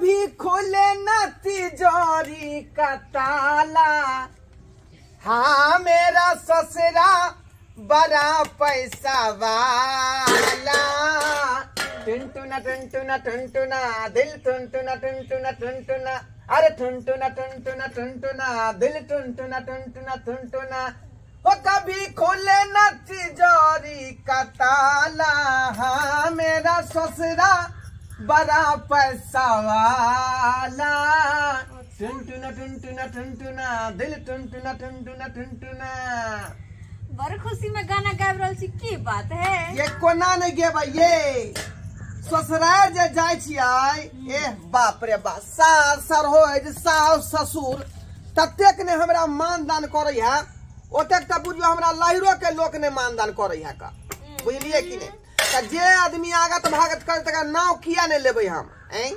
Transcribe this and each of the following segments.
कभी खोले न तिजोरी का ताला, हाँ मेरा ससुरा बड़ा पैसा वाला। टुनटुना टुनटुना टुनटुना दिल टुनटुना टुनटुना टुनटुना, अरे टुनटुना टुनटुना टुनटुना दिल टुनटुना टुनटुना टुनटुना। ओ कभी खोले न तिजोरी का ताला, हाँ मेरा ससुरा बड़ा पैसा वाला। टुनटुना टुनटुना टुनटुना दिल टुनटुना टुनटुना टुनटुना। बड़ खुशी में गाना गाबि रहल छी, की बात है? ये कोना नहीं गेबै ये ससुराल जे जाय छियै, ए बाप रे बाप, सास सरहोज सास ससुर ततेक ने हमरा मानदान करै है, ओतेक तऽ बुझियौ हमरा लहिरो के लोक ने मानदान करै है का, बुझलियै कि नहि? तऽ जे आदमी आगत भागत करे तकरा नाव किया नहि लेबै हम? ऐं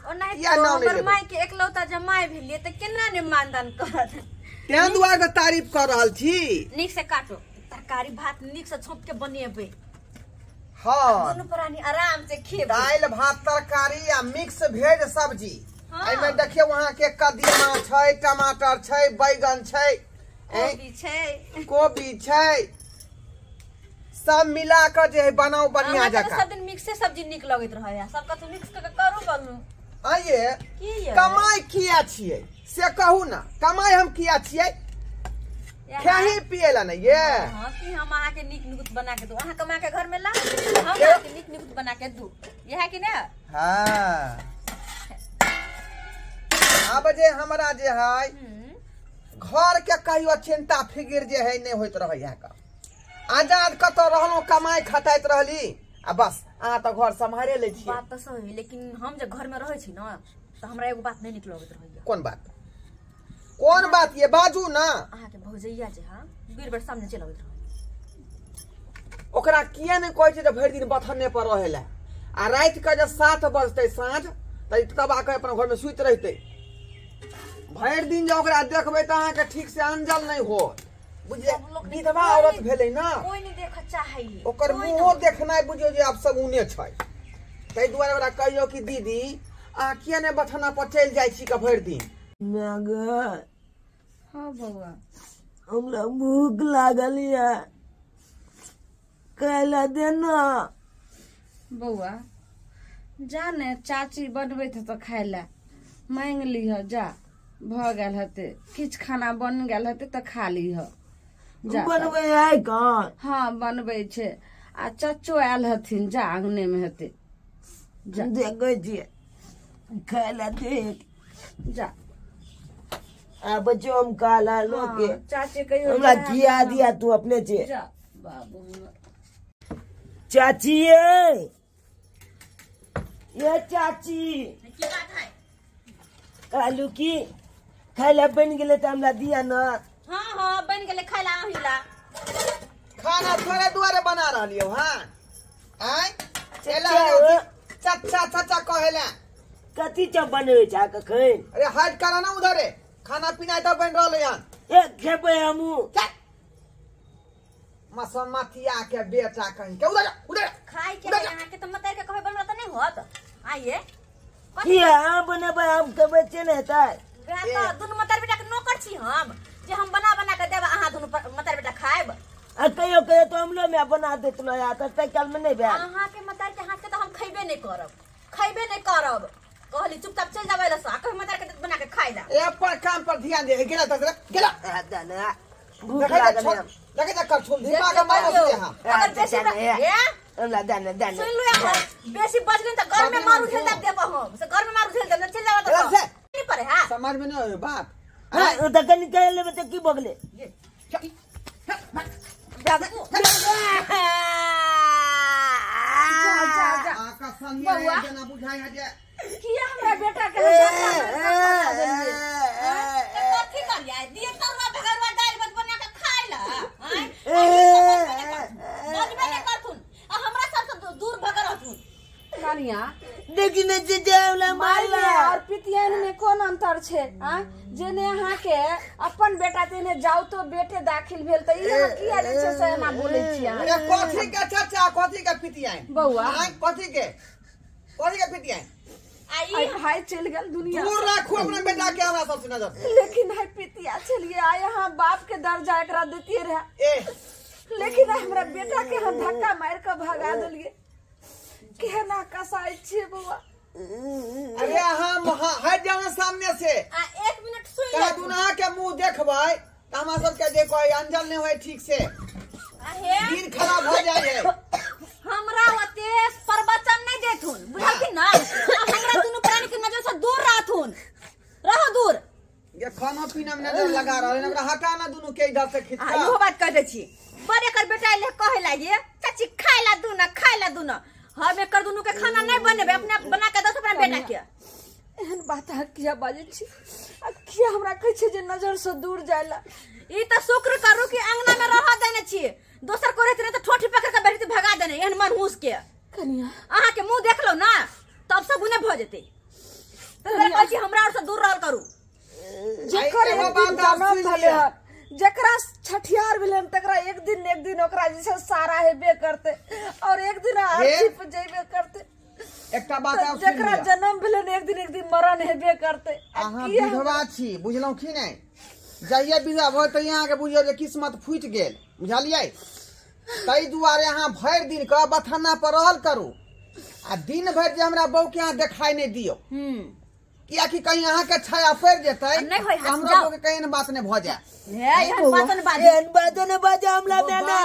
ओनाहिते हमर माय के एकलौता जमाय भेलियै तऽ केना ने मानदान करत? तें दुआरे के तारीफ कर रहल छी। नीक से काटो तरकारी भात, नीक से छौंक के बनेबै। हाँ, दुनू प्राणी आराम से खेबै। दालि भात तरकारी आ मिक्स भेज सब्जी। एहिमे देखियौ अहाँ के कदीमा छै, टमाटर छै, बैगन छै, कोबी छै, कोबी छै, सब मिला के जे है बनाउ बढ़िया जकाँ। सब दिन मिक्से सब्जी नीक लगैत रहै, सब कथु मिक्स क के करू बनू। आइए कमाइ किया छियै से कहू ना, कमाइ हम किया छियै? खेही पिए ला नहीं ये। हाँ, कि हम अहाँ के नीक निकुत बना के दू, अहाँ कमा के घर में ला, हम अहाँ के नीक निकुत बना के दू, यह कि ना? हाँ, अब जे हमरा जे है घर के कहियो चिंता फिकिर जे है नहीं होइत रहै है का। आजाद कतौ रहलहुँ कमाइ खटाइत रहली आ बस अहाँ तऽ घर सम्हारे लै छी। बात तऽ सही, लेकिन हम जे घर में रहै छी ना तऽ हमरा एगो बात नहीं नीक लगैत रहैया। कोन बात? कोन बात ये बाजू ना। अहाँ के भौजैया जे हां बेर बेर सामने चलि अबैत रहै, ओकरा किया नहीं कहै छै जे भरि दिन बथने पर रहै ला, आ राति के जे 7 बजतै साँझ तऽ तब आके अपन घर में सुति रहतै। भरि दिन जे ओकरा देखबै तऽ अहाँके ठीक से अंजल नहीं होत, बुझलियै? विधवा औरत भेलै ना, कोई नहीं देखऽ चाहै, ओकर मुँहो देखनाइ बुझियौ जे आब सगुने छै। ताहि दुआरे ओकरा कहियौ कि दीदी अहाँ किया नहि बथना पर चलि जाइ छी के भरि दिन? हाँ बौआ, हमरा भूख लागल ये, खाय देना। बौआ जा ने, चाची बनबैत हेतौ खाय ला, मांगि लिह, जा भऽ गेल हेतै, किछु खाना बनि गेल हेतै तऽ खा लिह। बनबै है कौन? हाँ बनबै छै, आ चचो आयल हथिन, जा अंगने में हेतै, जा देखै छियै खाय ला देख, जा। आ बच्चो हम काला लोग के चाची कहियो हमरा खिया दिया तू अपने छे। जा बाबू हमर। चाची ये, ये चाची की बात है? कहलू की खाय ला बनि गेलै तऽ हमरा दिया ना। हाँ हाँ बनि गेलै खाय ला अहीं ला। खाना थोड़े दुआरे बना रहलियौ। हाँ आँय चचा चचा कहेला कथी सब बनबै छै कखन? अरे हट करा ना उधरे, खाना पीना तऽ बनि रहलै हन। ए खेबै हमहूँ। मसमतिया के बेटा कहीं के उधर उधर खाय के अहाँ के तऽ मतार के कहबै बनबा तऽ नहि होत। आइए किया अहाँ बनेबै, हम खेबै से नहि हेतै? वएह तऽ दुनू मतार बेटा के नौकर छी हम, जे हम बना बना के देब अहाँ दुनू मतार बेटा खायब। आ कहियो कहियो तऽ हमरो माय बना देत रहै, तऽ ताहि काल मे नहि भेल। अहाँ के मतार के हाथ के तऽ हम खैबे नहि करब, खैबे नहि करब। कहली चुपचाप चलि जाबै लए, आ कहै मतार के बना के खाय ला। ए अपन काम पर ध्यान दे, गेला तऽ गेला। भूख लागल है, देखै छ करछुल दिमाग में मारत छै। हां अगर बेसी ए हमरा दाने दाने सुन लू, अहाँ बेसी बजलिन तऽ घर में मारू झेल देब हम, से घर में मारू झेल देब, चलि जाबै तऽ नहीं पड़े। हां समझ में नहीं आयो बात। हां ओ तऽ कनि कहि लेबै तऽ की बगले। बाबू जा जा आका संगे जेना बुझाइ है जे किया हमरा बेटा के कथी करियै दिए तरुआ भगरुआ दालि भात बना के खाय ला। आँय बजबे नहि करथुन आ हमरा सबसँ दूर भगल रहथुन। कनिया देखी ने जे हमरा मारला और पितियन में कोन अंतर छै? आ जेने अहाँ के अपन बेटा तेने जाउ तो बेटे दाखिल भेल त ई अहाँ किया जे छै से एना बोलै छियै? अरे कथी के चाचा, कथी के पितियन बौआ? कथी के पितियन? आई भाई चल गेल दुनिया दूर राखू अपना बेटा के हमरा सबसे नजर। लेकिन है पितिया चलिए आए यहाँ बाप के दर्जा एकरा देतिए रहे ए, लेकिन हमरा बेटा के हम धक्का मार के भगा देलिए। केना कसाई छियै बौआ। अरे हम हट जाओ सामने से। आ एक मिनट सुन ले। दुनिया के मुंह देखबै त हमरा सब के जे कोई अंजल नहीं होय ठीक से। आहे दिन खराब हो जाय है। हमरा ओते प्रवचन नहीं देथुन बुझलखिन ना। हमरा दुनू प्राणी के नजर से दूर रहथुन, रहो दूर। ये खाना पीना में नजर लगा रहल है, हमरा हटा ना दुनू के इधर से खींच के। इहो बात कह दै छी। बड़ एकर बेटा ले कहे लागे चाची खाय ला दू ना, खाय ला दू ना। हम एकर दुनू के खाना नहीं बनेबे, अपने बना के दस अपना बेटा के। एहन बात अहाँ किया बाजै छी आ किया हमरा कहै छै जे नजर से दूर जाय ला? ई त शुक्र करू कि अंगना में रह देने छी, दोसर को रहते त ठोठी पकड़ के बैठते भगा देने एहन मनहूस के। कनिया अहाँ के मुंह देख लो ना तब सब गुने भ जेतै। कहै छी हमरा और से दूर रहल करू। जेकर एक दिन जन्म भेलै हन, जकरा छठियार भेलै हन तकरा एक दिन एक दिन ओकरा जे छै सारा हेबे करतै और एक दिन अर्थी पर जेबे करतै। एकटा बात और जकरा जन्म भेलै एक दिन मरण हेबे करतै। अहाँ विधवा छी बुझलहुँ की नहि? जहिया विधवा भऽ तऽ अहाँके बुझियौ जे किस्मत फूटि गेल बुझलियै। ताहि दुआरे अहाँ भरि दिन के बथाना पर रहल करू आ दिन भरि जे हमरा बहू के अहाँ देखाई नहि दियौ, कियाकि कहीं अहाँ के छाया पड़ि जेतै हमरा बहू के कहीं बात नहि भऽ जाय। एहन बात नहि बाजू, एहन बात नहि बाजू हमरा नाना।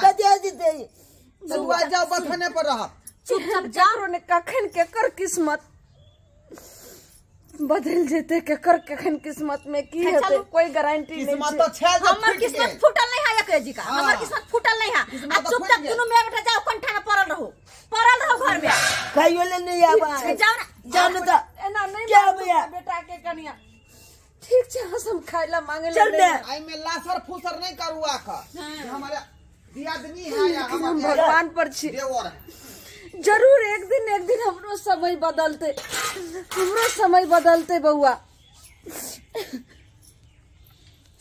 कते जेतै तू जाओ बथाने पर रहब चुपचाप जाओ ने। कखन केकर किस्मत बदल जेते, केकर कखन किस्मत में की हेतै कोई गारंटी नहीं। किस्मत तो हमर किस्मत फूटल नहीं है एक जी का, हमर किस्मत फूटल नहीं है। आ चुपचाप दुनू my बेटा जाओ कंठा में पड़ल रहो, पड़ल रहो घर में। खाइयो ले नहीं आबा। जाओ ना, जाओ ना त एना नहीं क्या भैया बेटा के कनिया ठीक छै हम खाइला मांगे चल ले। आई में लासर फूसर नहीं करू आका हमारे दियादनी है या हम भगवान पर छी। जरूर एक दिन हमरो समय बदलते, हमरो समय बदलते बउआ।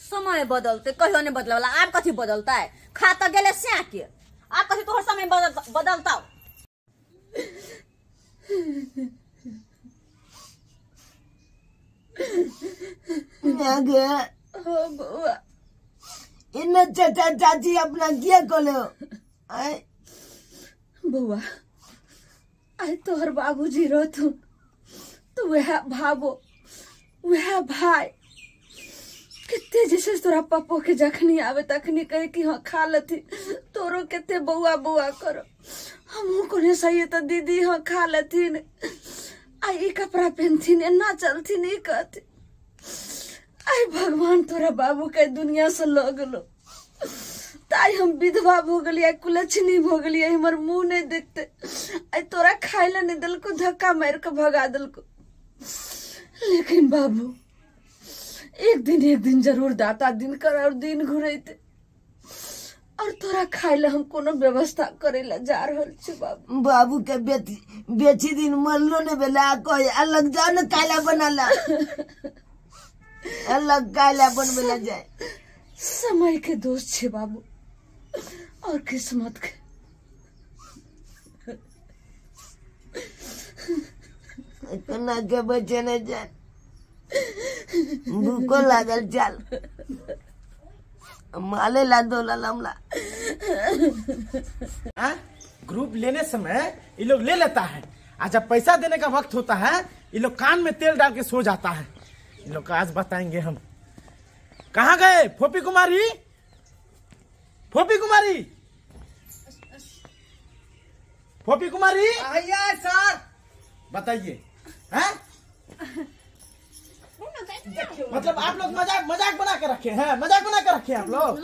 समय बदलते कहियो नहीं बदलवला। आब कथी बदलता है? खा त गेले स्या के, आब कथी तोहर समय बदलता। हो बउआ इन्ने चाचा चाची अपना किया कोलो आए बउआ। आइ तोहर बाबूजी रहथुन तो वह भाबो वह भाई कते जे छै तोरा पप्पो के जखनी आवे तखनी कहे कि हाँ खा लथिन, तोरो कते बौआ बौआ करो। हमहूँ कोने सही तो दीदी हाँ खा लथिन, आ ई कपड़ा पहनथिन, एना चलथिन, ई कहथिन। आइ भगवान तोरा बाबू के दुनिया से लऽ गेलो ताई हम विधवा भऽ गेलियै, कुलक्षणी भऽ गेलियै, हमर मुँह नहीं देखते। आइ तोरा खाय ला नहीं देलको, धक्का मार के भगा देलको। लेकिन बाबू एक दिन जरूर दाता दिन कर और दिन घुरैते और तोरा खाय ला हम कोनो व्यवस्था करे ला जा रहल छी बाबू। बाबू के बेची दिन मरलो ने भेला कहे अलग जाओ ने काला बनाला, अलग काला बनबे जाय। समय के दोष छे बाबू और किस्मत के। इतना के बचे न जान भूको लागल चल माले ला दो ला। ग्रुप लेने समय ये लोग ले लेता है और जब पैसा देने का वक्त होता है ये लोग कान में तेल डाल के सो जाता है। ये लोग आज बताएंगे हम। कहाँ गए फोपी कुमारी? फोपी कुमारी, फोपी कुमारी आइए सर। बताइए हैं? मतलब आप लोग मजाक मजाक बना के रखे हैं, मजाक बना के रखे हैं आप लोग।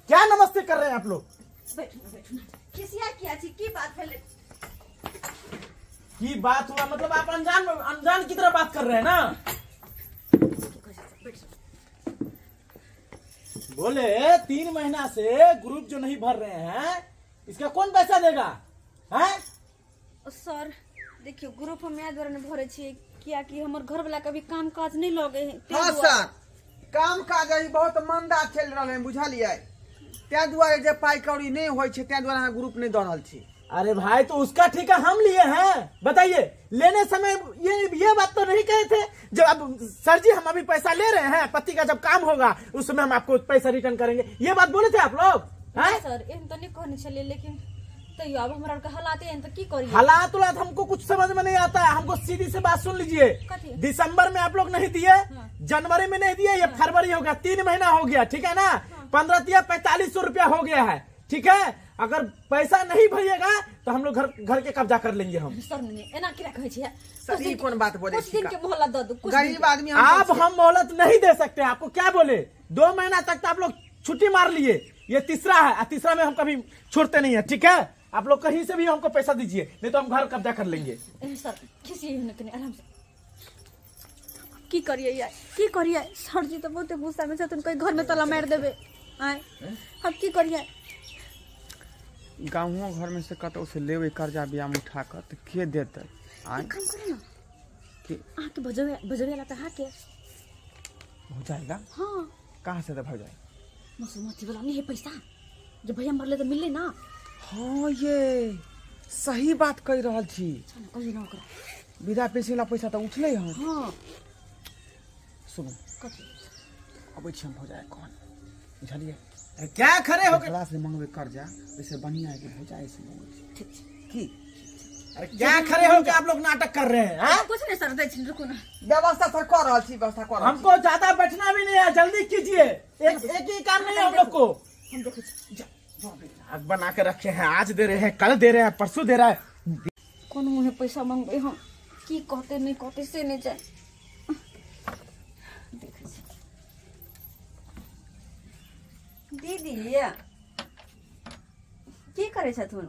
क्या नमस्ते कर रहे हैं आप लोग? की बात भेले? की बात हुआ मतलब आप अनजान अनजान की तरह बात कर रहे हैं ना। बोले 3 महीना से ग्रुप जो नहीं भर रहे हैं इसका कौन पैसा देगा हैं? सर देखियो ग्रुप हम याद द्वारा नहीं भरे छियै कियाकि हमर घर वाला कभी काम काज नहीं लगे है। हाँ सर काम काज अभी बहुत मंदा चल रहा है बुझलियै, ताहि दुआरे जे पाई कौड़ी नहीं होइ छै ताहि दुआरे अहाँ ग्रुप नहीं दऽ रहल छी। अरे भाई तो उसका ठेका हम लिए हैं, बताइए। लेने समय ये बात तो नहीं कहे थे। जब अब सर जी हम अभी पैसा ले रहे हैं, पति का जब काम होगा उस समय हम आपको पैसा रिटर्न करेंगे, ये बात बोले थे आप लोग? सर एहन तो नहीं कहने छलिए, लेकिन तैयो अब हमरा के हालात एहन तो की करिए? हालात उलात हमको कुछ समझ में नहीं आता है। हमको सीधी से बात सुन लीजिए। दिसंबर में आप लोग नहीं दिए, जनवरी में नहीं दिए, ये फरवरी हो गया, 3 महीना हो गया, ठीक है ना? 15 तिया 4500 रुपया हो गया है, ठीक है? अगर पैसा नहीं भरिएगा तो हम लोग घर के कब्जा कर लेंगे हम। सर नहीं एना किया कहै छी? सर ई कोन बात बोले कुछ दिन के मोहलत दऽ दू, गरीब आदमी आप हम मोहलत नहीं दे सकते। आपको क्या बोले, 2 महीना तक तो आप लोग छुट्टी मार लिए, ये तीसरा है, तीसरा में हम कभी छोड़ते नहीं है, ठीक है? आप लोग कहीं से भी हमको पैसा दीजिए, नहीं तो हम घर कब्जा कर लेंगे। सर खिसिए आराम से की करिए यार, की करिए? सर जी तो बहुत गुस्सा में छथुन, कोई घर में ताला मार देबे। आय हम की करिए? गाँवों घर में से कतौ से लेबै कर्जा ब्याम उठा कर तो के देतै? आय काम करे ना के आ के बजवे बजवे ला त हा के हो जाएगा। हां कहां से दे भौजाई? मसोमती वाला नहीं है पैसा, जब भैया मरले तो मिलले ना। हाँ ये सही बात कह रहल छी। कहियो ना ओकरा विधा पेंशन ला पैसा तो उठले हन। हां सुनू कथी अबै छी हम भौजाई कौन बुझलिए? क्या खड़े हो के से मांगबे कर्जा वैसे बढ़िया है कि भौजाई से मांगबै ठीक की। अरे क्या खड़े हो के आप लोग नाटक कर रहे हैं? हा? कुछ नहीं सर, दै छी रुको ना, व्यवस्था सर कर रहल छी, व्यवस्था कर। हमको ज्यादा बैठना भी नहीं है, जल्दी कीजिए। एक एक ही काम नहीं है हम लोग को। हम देखै छी आग बना के रखे हैं, आज दे रहे हैं, कल दे रहे हैं, परसों दे रहा है। कोन मुहे पैसा मांगबे हम, की कहते नहीं कहते से नहीं जाए। देखै छी दीदी की करे छथुन?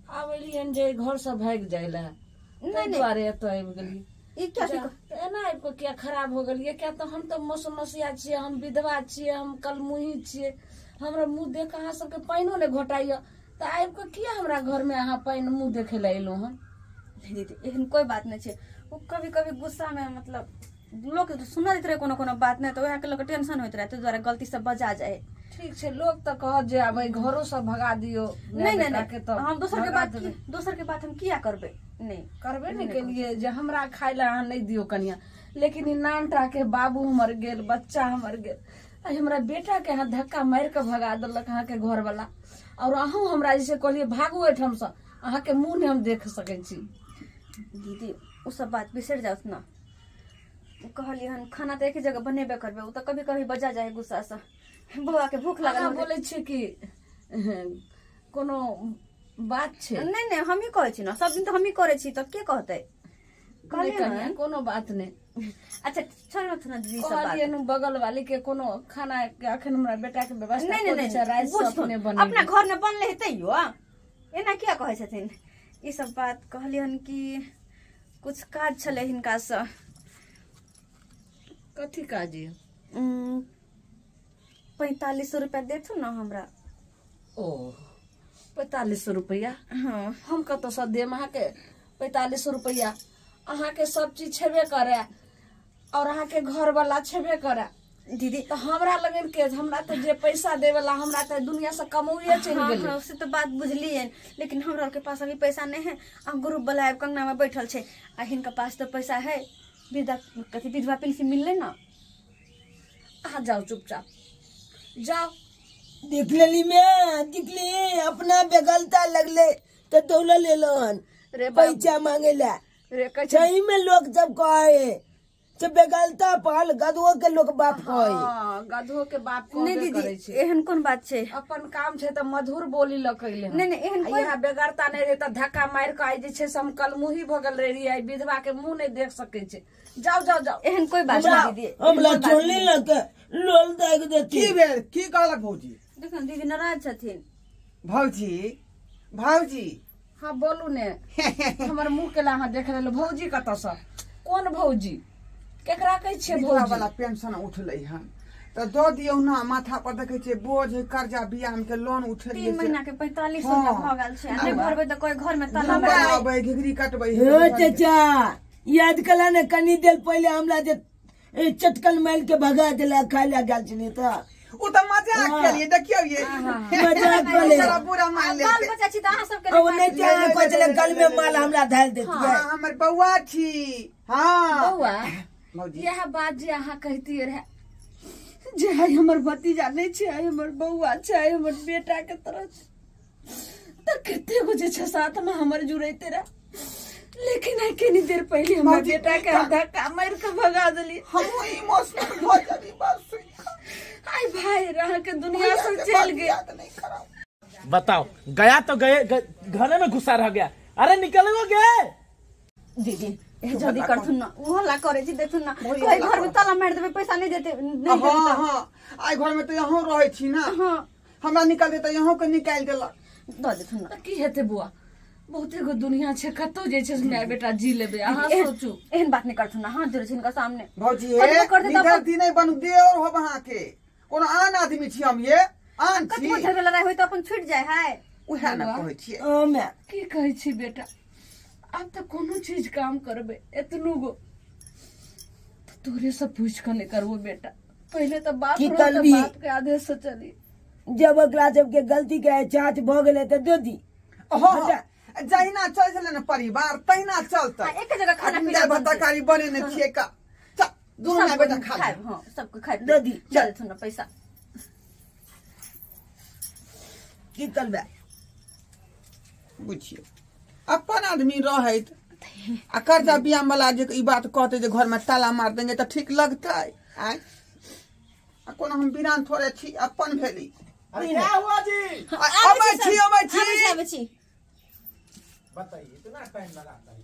आब एलियन जे घर से भागि जाइला नहीं दुआरे एतऽ आबि गेली। ई क्या एना आबि कऽ किया खराब हो गेलियै? किया तऽ हम तऽ मसोमसिया छियै, हम विधवा छियै, हम कलमुही छियै, हमरा मुँह देख अहाँ सबके पानिओ नहि घोटाइया, तऽ आबि कऽ किया हमरा घरमे अहाँ पानि मुँह देखै लए एलहुँ हन? दीदी एहन कोई बात नहीं छै। ओ कभी कभी गुस्सा में मतलब लोग सुना दैत रहे कोनो कोनो बात नहीं, तो वएह के लोग टेंशन होइत रहे, ताहि दुआरे गलती सब बजा जाए। ठीक छै, लोग तऽ कहत जे आब एहि घरो सब भगा दियौ। नहीं नहीं नहीं, हम दोसर के बात दोसर के बात हम किया करबै? नहीं करबे नहीं केलिए जे हमरा खाय लए अहाँ नहीं दियौ कनिया, लेकिन ई नानटा के बाबू हमर गेल, बच्चा हमर गेल, आ हमरा बेटा के अहाँ धक्का मारि के भगा देलक अहाँके घरवाला। और अहूँ हमरा जैसे कहलिए भागू एहिठामसँ, अहाँके मुँह नहि हम देख सकै छी। दीदी ओ सब बात बिसरि जाउ ना। कहलियै हन खाना तऽ एक जगह बनेबे करबै, ओ तऽ कभी कभी बजा जाए गुस्सा से, बौआ के भूख लागल। अहाँ बोलै छियै कि कोनो बात छै? नहीं नहीं हमही कहै छी ना, सब दिन तऽ हमही करै छी, तऽ के कहतै? कहलियै कोनो बात नहि। अच्छा छोड़ो ना दीदी सब बात। कहलियै नु बगल वाली के कोनो खाना के अखन हमरा बेटा के व्यवस्था नहीं नहीं नहीं, राति से अपने बनेबै, अपना घर में बनले है तैयो एना किया कहै छथिन? ई सब बात कहलियै हन कि कुछ काज छलै हिनका से। कथी काज? 4500 रुपया देथुन ना हमरा। ओ 4500 रुपया? हाँ। हम कतऽसँ देम अहाँके 4500 रुपया? अहाँके सब चीज छेबे करे और अहाँके घरवाला छेबे करे दीदी, तऽ हमरा लगन के हमरा तऽ जे पैसा देवेला हमरा तऽ दुनिया से कमौए चलि गेलै। हाँ, से तऽ बात बुझलियै, लेकिन हमरा के पास अभी पैसा नहीं है। आ ग्रुप वाला आबि कंगना में बैठल छै, आ हिनका पास तऽ पैसा है, विधवा कथी विधवा पेंशन मिललै ना। अहाँ जाओ चुपचाप जाओ। देख लेली मैं, देख ली अपना बेगलता लगले तो दौड़ा लेलो हन पैसा मांगे ला। सही में लोग जब कहे तो बेगलता पाल गधो के लोग बाप कहे। हाँ, गधो के बाप नहीं दीदी एहन कोन बात छै? अपन काम छै तऽ मधुर बोली लकैले। नहीं नहीं एहन कोई यहाँ बेगरता नहीं रहे तऽ धक्का मारि कऽ आइ जे छै से हम कलमुही भऽ गेल रहियै, विधवा के मुँह नहीं देख सकै छै। जाओ जाओ जाओ। एहन कोई बात नहीं दीदी, हमरा चोली लके लोल दाग देती। की भेल, की कहलक भौजी? देखो दीदी नाराज छथिन। भौजी भौजी हाँ बोलू ने। हमर मुँह के ला अहाँ देख लेलहुँ। भौजी कतऽसँ? कोन भौजी? केकरा कहै छियै भौजी? वाला पेंशन उठलै हन तऽ दऽ दियौ ना, माथा पर देखै छियै बोझ है, कर्जा बियाह के लोन उठेलियै। 3 महीना के 4500 रुपया भऽ गेल छै, आ नहि भरबै तऽ कोई घर में ताला मारबै, घिघरी कटबै। हे चाचा याद कला ने कनी देर पहले हमरा जे चटकल मार के भगा देला, खाय ला गेल छलै तऽ उ त मजाक केलिए देखियौ ये मजाक कले सारा बुरा मान ले बाल बच्चा छी त अहाँ सब के ओ नहीं ते अहाँ कहै छलै गल में माल हमरा धाल देतियै। हां हमर बौआ छी। हां बौआ भौजी यह बात जे अहाँ कहतियै रहे जे आइ हमर भतीजा नहीं छै, आइ हमर बौआ छै, आइ हमर बेटा के तरह छै, त कते गो जे छै साथ में हमर जुड़ैते रहे, लेकिन आइ कनी देर पहले हमर बेटा के धक्का मार के भगा देली। हमहूँ इमोशनल भऽ जाबी बात सुनि कऽ। आइ भाई रह के दुनिया से चल गए। बताओ गया तो गए, घरे में घुसा रह गया। अरे निकल गए दीदी जल्दी करथुन ना, ओ हल्ला करे छी देखथुन ना, कोई घर में ताला मार देबे पैसा नहीं देते नहीं देते। हां हां आइ घर में तो यहों रहै छी ना। हां हमरा निकाल देते यहों के निकाल देलक द देथुन ना। की हेतै बुआ, बहुते गो दुनिया छै, कतौ जे छै माय बेटा जी लेबे। अहाँ सोचू एहन बात नहीं करथुन ना, हाथ जोड़ै छी हिनका सामने। भौजी हे निधर दी नहीं बनू देर होब अहाँ के, कोनो आन आदमी छी हम, ये आन छी। कतबो झगड़ा लड़ाई होय त अपन छूट जाय है, उहे ना कहै छी। ओ मैं की कहै छी बेटा, आब त कोनो चीज काम करबे एतनू गो तोरे से पूछ के नहीं करबो बेटा, पहले तो बाप रो तो बाप के आदेश से चली। जब ओकरा सबके गलती के जांच भ गेलै त दो दी। हो जहिना चल छलै ने परिवार तहिना चलतै। एक जगह खाना पीना भात तरकारी बनेने छियै का, चल दुनू माय बेटा खा खाइब। हां सबके खाइब दो दी। चल थुन पैसा की करबै बुझियौ, अपन आदमी रहैत आ कर्जा बियाह वाला जे ई बात कहते जे घर में ताला मार देंगे त ठीक लगतै। आय आ कोनो हम बिरान थोड़े छी, अपन भेली। अरे क्या हुआ जी? अबै छी अबै छी अबै छी। बताइए इतना टाइम लगाता है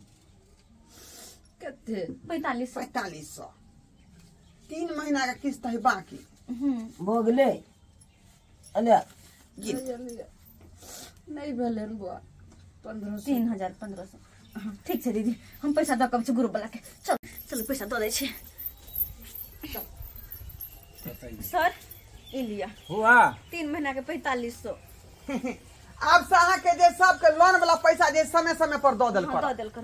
कते? 4500 4500 3 महीना का किस्त है बाकी भ गेलै। अले नहीं भेलै बुआ 1500 3000 1500। ठीक छै दीदी, हम पैसा दऽ कऽ ग्रुप वाला के। चल चल पैसा दऽ दै छी। सर ई लिअ हुआ 3 महीना के 4500। आब से अहाँ के जे सबके लोन वाला पैसा जे समय समय पर दऽ देल कर, दऽ देल कर।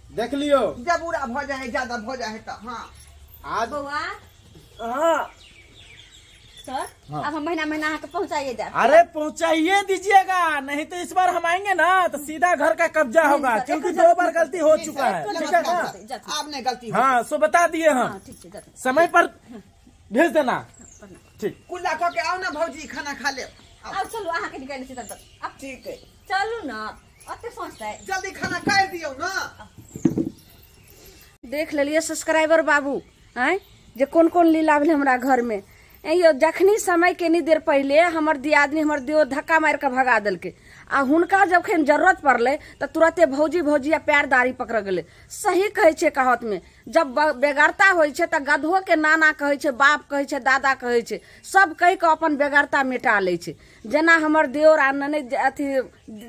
देख लियो जब बुरा भ जाए ज्यादा भ जाए त। हां आज बौआ। हां सर अब हम महीना महीना आके पहुंचाइए दे। अरे पहुंचाइए दीजिएगा, नहीं तो इस बार हम आएंगे ना तो सीधा घर का कब्जा होगा, क्योंकि 2 बार गलती हो चुका है। ठीक है ना, आपने गलती। हाँ सो बता दिए हम, समय पर भेज देना। ठीक कुल्ला खा के आओ ना भौजी, खाना खा ले। अब चलो अहाँ के निकाल छी तब। ठीक है चलू ना, अते सोचता है जल्दी खाना खा दियो ना। देख लेलिए सब्सक्राइबर बाबू आय जे कोन कोन लीला भेल हमरा घर में। यो जखनी समय केनी देर पहले हमर दियादनी हमर देव धक्का मार के भगा देलकै आ हुनका जखन जरूरत पड़लै त तुरते भौजी भौजी आ पैर दाढ़ी पकड़ गेलै। सही कहै छै कहावत में, जब बेगरता होइ छै त गधो के नाना कहै छै, बाप कहै छै, दादा कहै छै, सब कहि के अपन बेगरता मिटा लै छै। जेना हमर देवर आ ननद अथी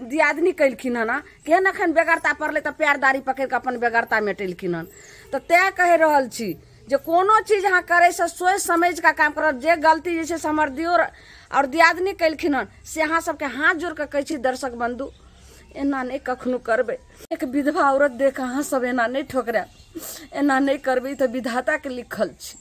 दियादनी कलखिन हन, केहन अखन बेगरता पड़लै त पैर दाढ़ी पकड़ के अपन बेगरता मेटेलखिन हन। त तैं कहि रहल छी जे कोनो चीज अहाँ करै से सोचि समझि कऽ काम करब। जे गलती जे छै से हमर दियोर और दियादनी कलखिन हन से अहाँ सबके हाथ जोड़ कऽ कहै छी दर्शक बंधु, एना नहि कखनो करबै। एक विधवा औरत देख अहाँ सब एना नहि ठोकरायब, एना नहि करबै, ई तऽ विधाता के लिखल छै।